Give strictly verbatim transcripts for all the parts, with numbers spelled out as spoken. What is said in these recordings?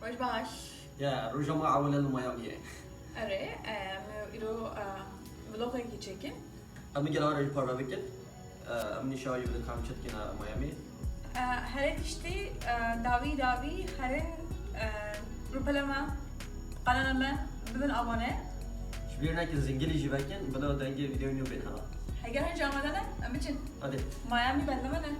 Roj baş. Ya, roja me ewil e li Miami'ye. Erê, em îro, e, vlogekî çêkin. Em ê gel re jî parve bikin. E, em nîşa jî bidin ka em çi dikin, e, Miami. E, herê tiştî, e, dawî dawî herin, e, rûpela me, kanala me bibin abone. Ji bîr nekin zingilî jî vekin, bila dengê vîdeoyê nû bên hela. Heger hin jî amade ne, em biçin. Hadi. Miami bende me ne.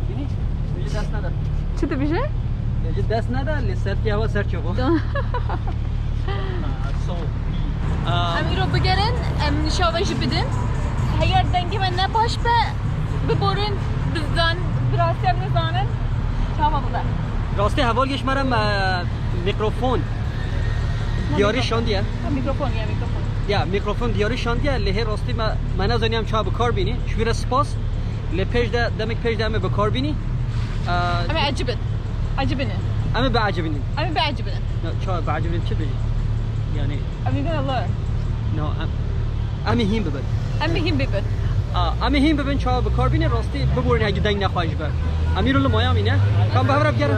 Bînî? Ji dest nede. Çi dibêje? Ji dest nede, lê sertî hewa ser çêbû. Tamam. Ah, so, ah. Em îro bigerin, em nîşa ve jî bidin. Heger dengê me ne baş be, biborin, bizan, bi rastî em nizanin çawa bibe. Rastî heval geş me re me-, mikrofon diyarî şandiye. Ha, mikrofon, ya, mikrofon. Ya, mikrofon diyarî şandiye, lê hê rastî me, me nezanî em çawa bi kar bînî. Ji wî re spas. Lê pêş de, demek pêş de em ê bi kar bînî. Ee, Em ê ecibin. Ecibinin. Em ê biecibînin. Em ê biecibinin. Ya, çawa biecibînin çi bêjî? Yani. Em ê gonna learn. No, em, em ê hîn bibin. Em ê hîn bibin. Aa, em ê hîn bibin, çawa bi kar bînî, rastî biborin hegî deng nexweş be. Em îro li Miami ne? Ka em bi hev re bigerin.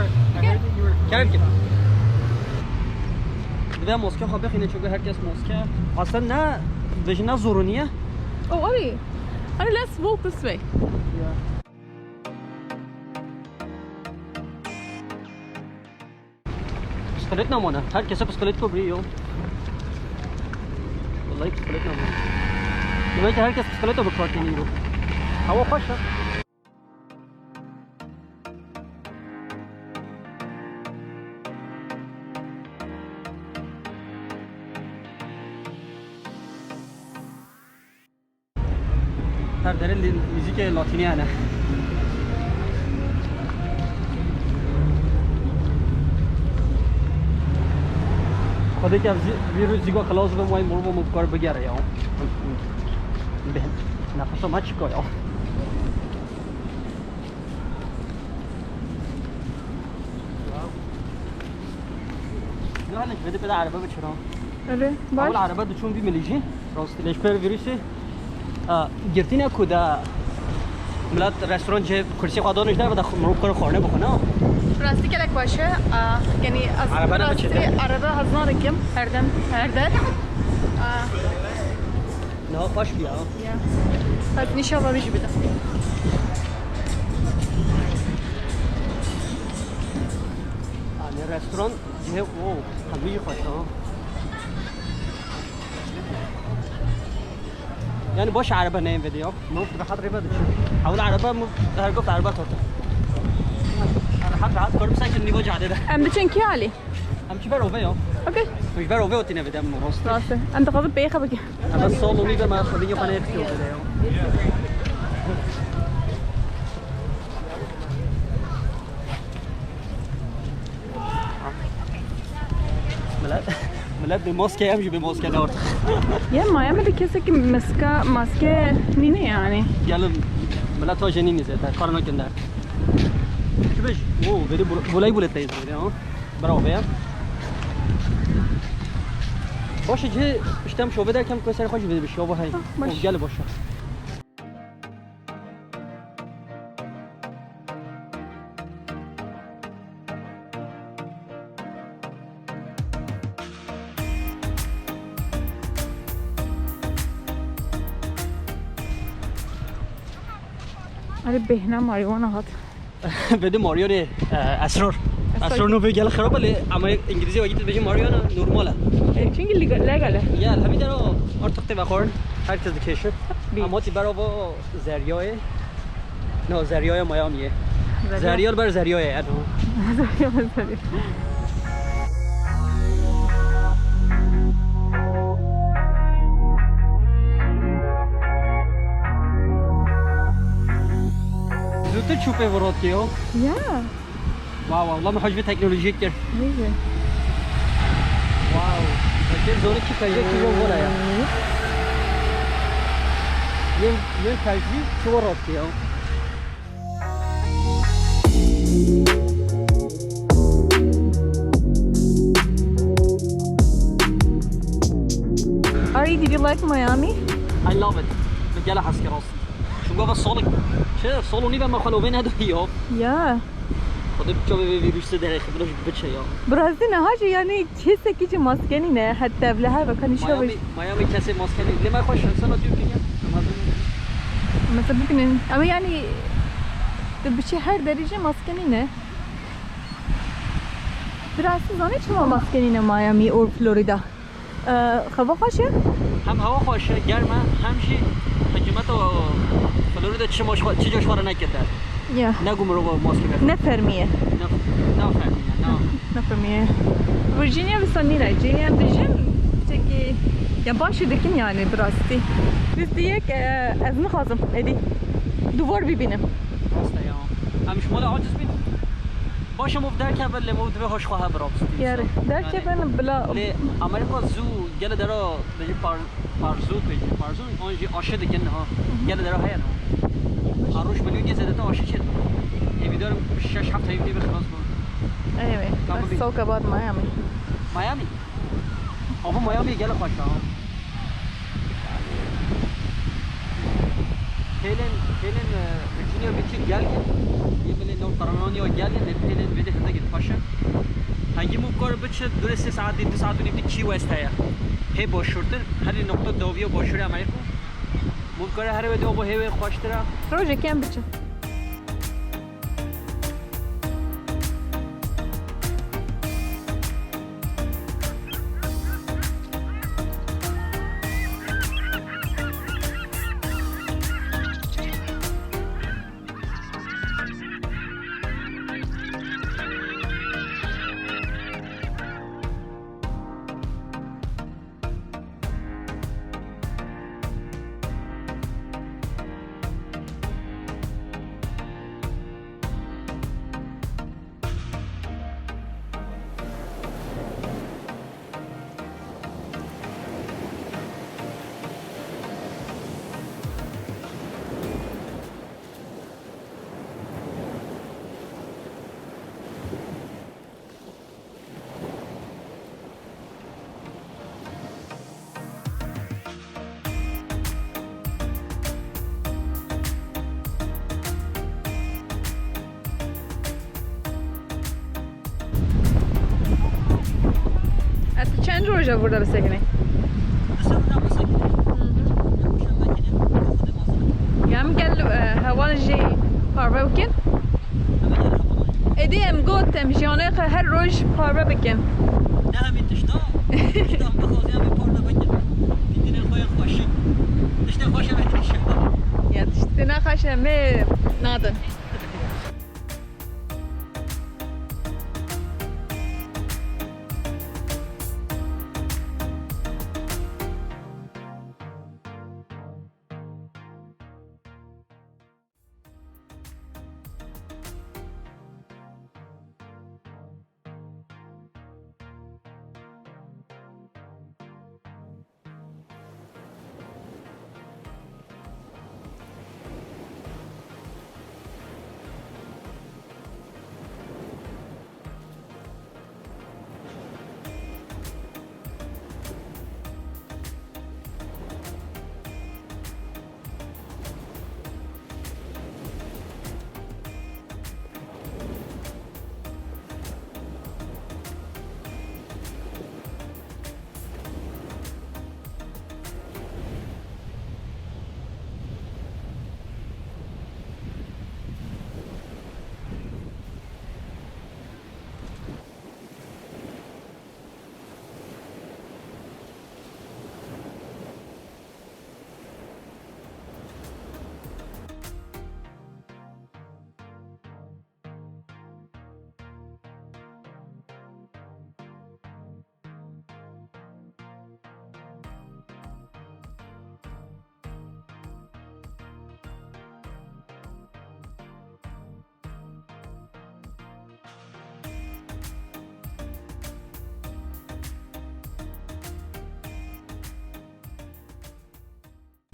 Kerem bikin. Divê maske xwe bixîne, çünkü herkes maske. Aslında ne, vêjî ne zorunî ye. Oh, Ari. Ari, let's walk this way. Ya. Bisiklet namane. Her kese bisiklet kobriyo. Vallahi bisiklet namane. Demek ki herkes bisiklet alıp parkini yiyor. Hava hoş ya. Her derê li-, muzîkê latînî hene. Xwedê ke zî-, vî rû zîgo xilas bim, wayî mirov min bi kar bigere ya. Bih-, nefesa me çika ya. Nihane ji vê de pê de erebe biçira. Erê, baş. Ewil erebe diçûn vî milî jî. Rastî. Lê ji ber vîrusê, e, girtîne ku de milet restoran cihê kursiyê xwe danişte ve de mirov kar xwarine bixwe, ne? Rastî gelek baş e. E, yanî ez erebe ne rastî biçe? Erebe hezna dikim. Her dem, her der. E, Niha xweş bû ya. Ya. Hadi inşallah bir gibi de. Yanî restoran cihê, o, hemî xweş ha. Yanî baş erebe neyên vê de ya. Mirov rehat rêve diçin. Ewil erebe, mirov her gof erebe tarte. Rehat rehat kar bise ki nîva cadê de. Em diçin kî alî? Em ji ber ove ya. Okey. Ji ber ove otîne vê de em rast. Rast e. Em dixwazin pêxe bikin. Em sal û nîve me xwedî xwe neyê xistiyo vê de ya. Milet, milet bê maske, em jî bê maske ne orta. Ya, Miami de kesekî miska, maske nîne yani. Gelin, milet wa jenî nîze, te kar nakin dert. Çi bêj? Oo, veri bu-, voleybolê teyze veri ha. Bravo be ya. Baş e, cihê işte em şove derken ku ser xwe jî vê bişiya, bu hey. Ah, baş. O, gel boş ver. Erê, bêhna marijuana hat. Bêdî Mario'nê, e, Esrar. Esrar. Esrar nû vê gel xirab e, lê ama îngilîzî wekî tu dibêjî Mariana normal e. E, çünkü leg-, legal e. Ya, hemî dera artık tê vexwarin. Herkes dikêşe. Beach. Ama tî berava Zeryayê. No, Zeryaya Miami'ye. Zerya. Zerya ber Zeryayê, eno. Zerya ber Zerya. Zûtir çû pê vê rotiyê, yo? Ya. Wow, wow, lama hej vê teknolojiyê kir. Neyse. Wow. Peki zor ki kayık ki yol var ya. Yön, yön tercih şu rotiyê. Ari, did you like Miami? I love it. Min gela hez kir rastî. Çunga ve salek, çi, sal û nîve me xwe lovê nedaye ya. Ya. Xwedê çavê vê vîrusê derêxe, bila jî biçe ya. Bi rastî niha jî, yanî, kesekî jî maske nîne, heta evle her vekanî şev Miami, Miami kesê maske nîne. Lê me xwe şansana Tirkiyê ya. Ama Mesela bibînin. Ama yanî, tu biçî her derî jî maske nîne. Bi rastî zanî çima maske nîne Miami û Florida? E, hava xweş e? Hem hewa xweş e, germ e, hem jî hikûmeta Florida çi maş xwe, çi caş xwe re nekirde. Ya. Negu mirova maske bexwe. Ne fermî ye. Ne, ne fermî ye, ne. Ne fermî ye. Virginia wisa nîne. Virginia em dijin, têkî, ya baş ê dikin yanî bi rastî. Biz diyek, e, ez nixwazim, êdî. Duvar bibînim. Rast e ya. Em ji malê aciz bîn. Baş e, mov derkeve, lê mov divê hoş xwe hebira bistî. Yarê, derkeve bila. Lê Amerîka zû gele dera, bêjî par-, parzû, bêjî parzû, an jî aşı dikin ha. Hı hı. Gele dera heye niha. Her roj milyonê zêdete aşı çêdikin. Ê vî darim şeş heft heyvî bi xilas bû. Anyway, let's talk about Miami. Miami? Ava Miami gele xweş e ha. Pêlên, pêlên, e, Virginia Beach'î gel in. Yê belê nav tarananiya gel in, lê pêlên vêdê hindekî xweş in. Hengî mû kar biçe, durê sê saetî, du saet û nîv de Key West heye. Hê başûrtir, herî noqta dawiya başûrê Amerîka. Mû kare here wê de abo hê wê xweştir e. Rojekê em biçin. E, tu çend roj e burada bisekinî? Mesela burada bisekinî. Hı hı. Yokuşa makine, kafada basma. Em gel, e, heval jî parve bikin. Êdî em got em ji yanê xwe her roj parve bikin. Ne hemî tişta, tişta em bixwazin em ê parve bikin. Dîtinên xwe yên xweşik. Tiştê xweş em ê tişta. Ya tiştê ne xweş em ê nadin.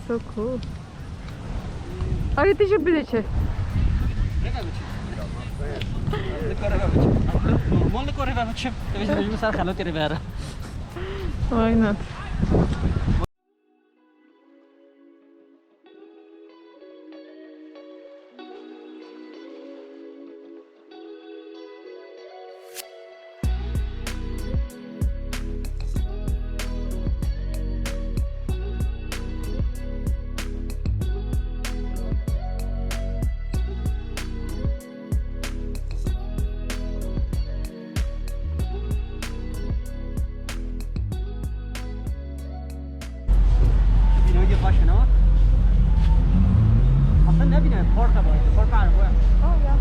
So cool. Arê, tu jî bide çi? Rêve biçim. Li ku rêve biçim. Normal li ku rêve biçim. Divê ji min ser xelatê rêve here. Why not? Bînayê xweş e, ne? Aslında ne bînayê? Park e, park e, araba. Oh, yeah.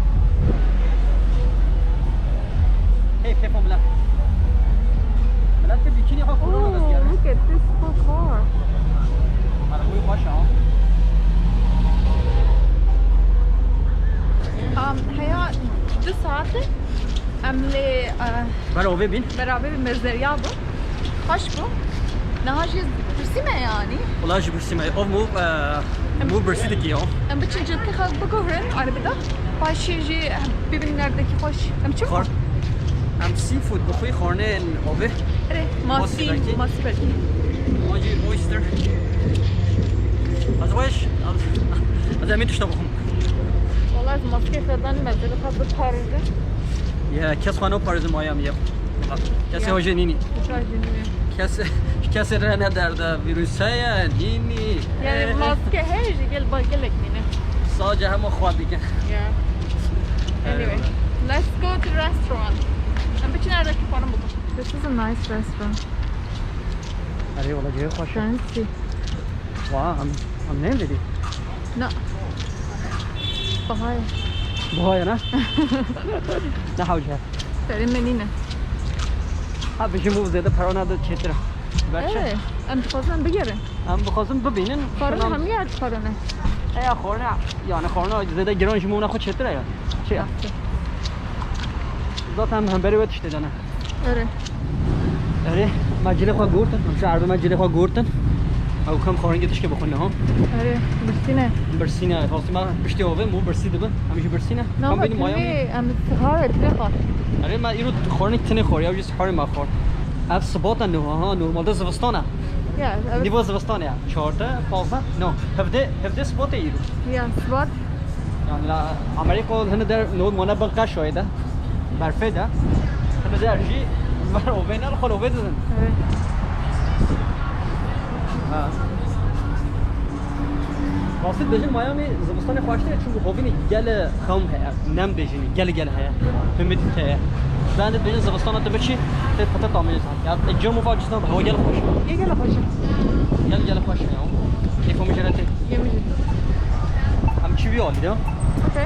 Keyf, keyf, milet. Milet ki bikini xwe korona dest geldi. Look at this cool car. Arabayı baş al. Um, heya du saate em lê, uh, Ber avê bîn. Beraber bir mezderya bu. Xweş bû. Niha jî birsî me yani. Wala jî birsî me. Ev mû, e, mû birsî dikî ya. Em biçin cilkê xwe bigurin arabada. Paşê jî bibin neredekî xweş. Em çi xwar? Em seafood bixwî, xwarinên avê. Erê, masî, masî belkî. Masî belkî. Wan jî oyster. Ez weş, ez, ez em ê tişta bixwim. Wala ez maskê xwe danî me, zêde xwe biparêzin. Ya, kes xwe naparêzin maya min ya. Kesê hojê nînî. Kesê, kesê re ne derde, vîrus heye, nînî. Yani maske heye jî gel ba gelek nîne. Sadece hema xwe dikin. Ya. Anyway, let's go to restaurant. Em biçin erdekî xwarin bixwin. This is a nice restaurant. Erê, wala cihê xweş e. Fancy. Wa, em, em neyên vedî? Na. Bahaye. Bahaye ne? Ne hewce. Perê me nîne. Ha, bijim bu zêde perona da çêtir e. Berçe. Ee, em dixwazin em bigerin. Em dixwazin bibînin. Xwarin hemî ya dixwarin e. Eya xwarina, yani xwarina zêde giran ji mona xwe çêtir e ya. Çi ya? Zaten em hemberê we tiştê de ne. Erê. Erê, me cilê xwe gurtin. Em şi erdê me cilê xwe gurtin. Ew kam xwaringê tişkê bixwin niha. Erê, birsîne. Birsîne. Rastî me piştê avê mû birsî dibin. Em jî birsîne. Na, em bînin maya min. Em sihar et lê xwar. Erê, me îro xwarinê tinê xwar. Ew jî siharê me xwar. Ev sibata niha, ha, normalde zivistan e. Ya, evet. Nîva zivistan e. Çardeh, pazdeh, no, hevdeh, hevdeh sibata îro. Ya, sibat. Yani la, Amerîka hini der not mane bin qeşayê de. Berfê de. Hini der jî ver ovê ne, xol ovê didin. Evet. Ha. Rastî dibêjin Miami zivistanê xweştir e, çünkü hovînê gelê xem heye, nem bêjin, gelê gel heye. Humidity heye. Ben de dibêjin zivistana tu biçî, tê pete tamê zan. Ya, e, cem û vacistan, hava gelê xweş. Yê gelê xweş. Gelê gelê xweş ya. Keyfa min jere tê. Yê min jî. Em çi vî alî de? Okay.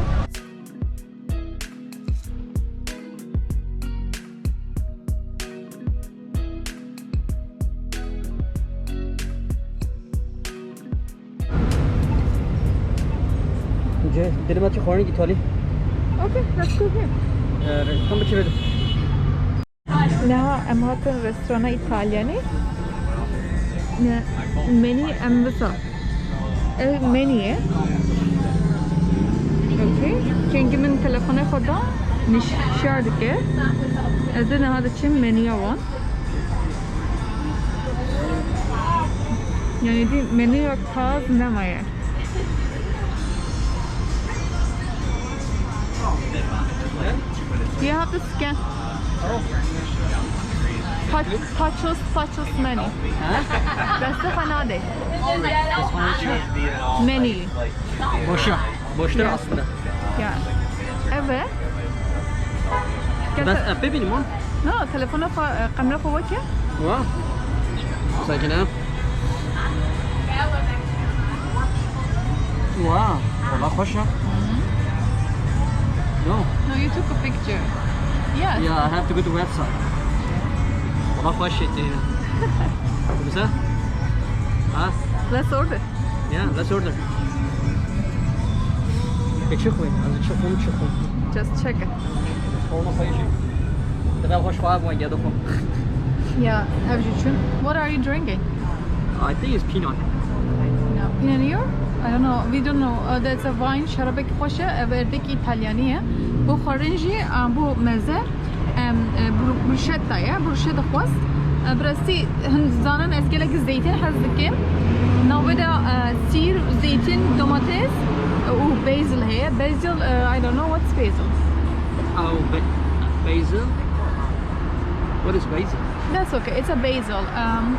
Cê, dilê me çi xwarinê îtalî. Okay, let's go here. Ee, tam biçî vedim. Niha em hatin restorana Îtalyanî. Ne, menî em wisa. Ev menî ye. Okey. Kengî min telefonê xwe da nîş-, şer dike. Ez ê niha diçim menîya wan. Yani dî menîya taz nemaye. You have to scan. Touch, touchless, touchless menu. Ha? Destê xwe nade. Menu. Boşa. Boştur aslında. Ya. Evet. Bes, e, bibînim o. No, telefona xwe, e, kamera xwe weke. Wa. Sakine. Wow, valla xweş e. No. No, you took a picture. Yes. Yeah, I have to go to website. Valla xweş e tê. Güzel. Ha? Let's order. Yeah, let's order. E, çi xwîn? Ez çi xwîn, çi xwîn? Just check it. Forma xwe jî. Divê xweş xwe bû, gedi xwe. Yeah, ev jî çûn. What are you drinking? I think it's peanut. No. Neriyo? I don't know. We don't know. Uh, that's a wine. Şerabekî xweş e. Ev erdekî îtalyanî ye. Bo xwarin jî, uh, bo meze. Em, e, bru-, bruschetta ye. Bruschetta xwest. E, bi rastî hin zanin ez gelek zeytîn hez dikim. Navê de, e, sîr, zeytîn, domates, e, û basil heye. Basil, e, I don't know what's basil. Oh, ba-, basil? What is basil? That's okay. It's a basil. Um,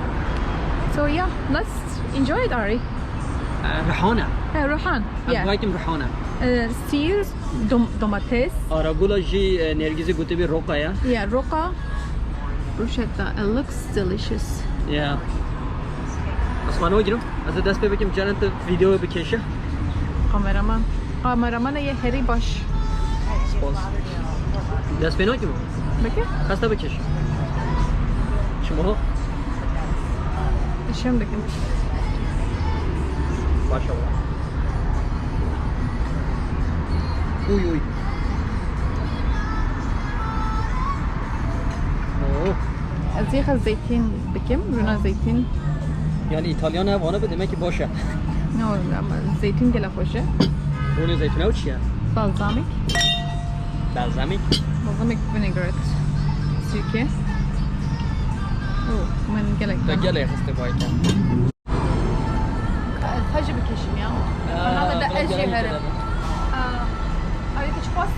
so yeah, let's enjoy it, Ari. Eh, rihana. Eh, ruhan. Yeah. Em dikim rihana. Eh, sîr, dom-, domates. Aragula jî, eh, Nergizî gotibî roka ya. Yeah, roka. Bruschetta. It looks delicious. Yeah. Ez xwe nagirîm. Ez ê dest pê bikim, ceren tu vîdeoyê bikêşe. Kameraman. Kameraman ye herî baş. Spas. Dest pê nakim. Bike? Xesta bikêş. Çima? Şem dikim. Maşallah. Uy, uy. Oo. Ez ê xwe zeytîn bikim, rûna zeytîn. Yani İtalyan ev ana bi, demek ki baş e. No, ama zeytîn gelek xweş e. Rûnê zeytîn ew çi ye? Balzamik. Balzamik? Balzamik vinaigrette. Sirke. Oh, min gelek. Te gelek xiste bayke. Xwe jî bikêşim ya. Aa, bana da ez jî herim. Aa, abi, küçük pas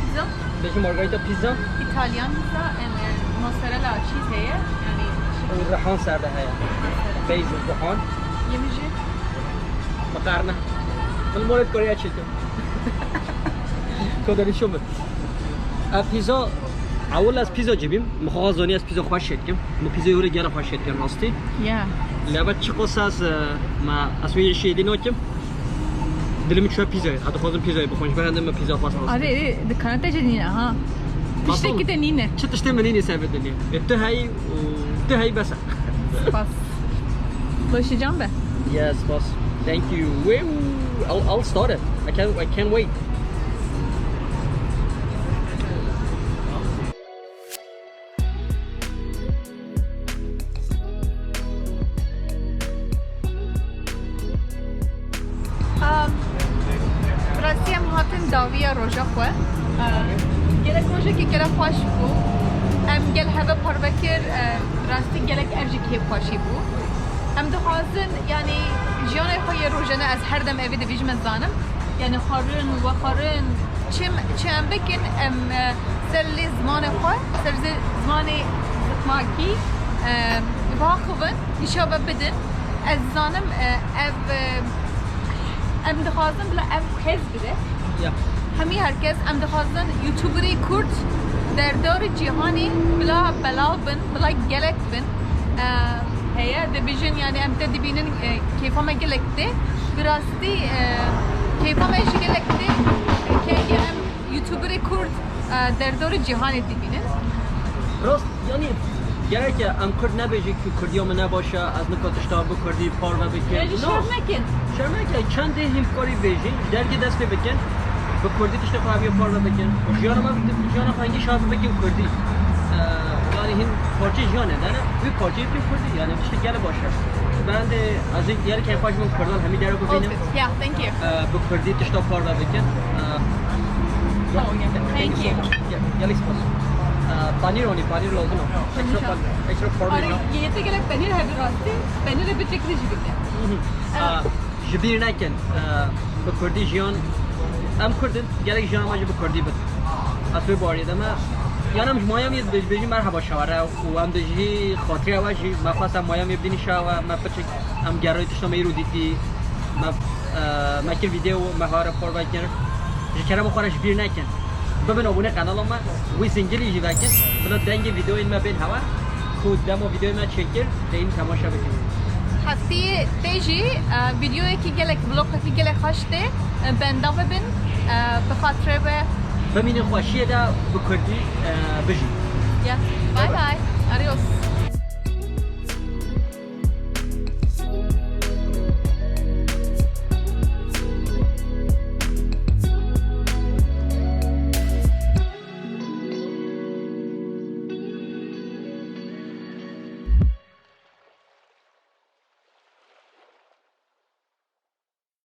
pizza. Peki margarita pizza? İtalyan pizza, em, e, mozzarella cheese heye. Yani, û rihan ser de heye. Basil rihan. Yemişi. Makarna. Min moret Koreya çekim. Koda bir şey mi? Ev pizza, ewil ez pizza cibim. Min xwe zanî ez pizza xweş dikim. Min pizza yore gera xweş dikim rastî. Ya. Lebe çiqas ez, e, ma, ez wê şêdî nakim. Dilim çûye pizza. Ez dixwazim pizza bixwim. Ji ber hende min pizza xwest rastî. Arê, arê, dikana te jî nîne, ha. Tiştekî te nîne. Çi tiştê min nîne ser vê dinyê. E, tu heyî û tu heyî bes e. Spas. Başlayacağım ben. Yes, boss. Thank you. Woo! I'll, I'll start it. I can't, I can't wait. Em, bi rastî em hatin dawiya roja xwe. Em, gelek rojekî gelek xweş bû. Em gel heve parve kir, em, bi rastî gelek ev jî kêfxweşî bû. Em dixwazin, yanî, jiyanê xwe yê rojane ez her dem evê dibêjim, ez zanim. Yanî xwarin, vexwarin, çi, çi em bikin, em, e, ser lê zimanê xwe, ser zê-, zimanê zikmakî, e, biaxivin, nîşa ve bidin. Ez zanim, e, ev, e, em dixwazin bila ev xêz bide. Ya. Hemî herkes, em dixwazin YouTuberê Kurd derdarê cîhanê bila belav bin, bila gelek bin. E, heye, dibêjin, yani em te dibînin, e, kêfa me gelek tê. Bi rastî, e, kêfa me jî gelek tê. E, kengî em YouTuberê Kurd, e, derdarê cîhanê dibînin. Rast, yani gerek e em Kurd nebêjin ku Kurdiya min ne baş e, ez nika tişta bi Kurdî parve bikim. Bêjî, no, şerm nekin. Şerm nekin, çendê hîn karî bêjin, ji dergê dest pê bikin, bi Kurdî tiştê xwe heviyê parve bikin. Jiyana me, jiyana xwe hingî şav bikin Kurdî. E, yani hîn parçeyê jiyanê, ne, ne? Wî parçeyê bikin Kurdî, yani tiştê gelek baş e. Ben de ez ê gelek keyfa ji min Kurdan hemî dere bibînim. All good. Yeah, thank you. E, bi Kurdî tişta parve bikin. E, Oh, yeah. Thank you. Thank you so much. Ge-, gelek spas. E, panîr onî, panîr lazim e. Extra pan-, extra parmesan. Arê, yê te gelek penîr hebe rastî, penîrê bi çekirî jî bike. Mhm. E, e, ji bîr nekin, e, bi Kurdî jiyan, em Kurd in, gelek jiyan me jî bi Kurdî bin. Ez wê baweriyê de me. Yan em ji maya me dibêjin merhaba şawere û em dibêjin xatirê we jî me xwest em maya me bidînin şawe, me piçek em gerayê tişta me îro dîtî, me, e, me kir vîdeo, me xwe re parve kir. Ji kerema xwe re ji bîr nekin. Bibin abone kanala me, wî zingilî jî vekin. Bila dengê vîdeoyên me bên hewa, ku dema vîdeoyê me çêkir, têyîn temaşe bikin. Hefteyê te jî, e, vîdeoyekî gelek, vlogekî gelek xweş tê, e, benda bibin, e, bi xatirê we. Bimînin xweşiyê de bi Kurdî, e, bijîn. Ya. Bye bye. Adios.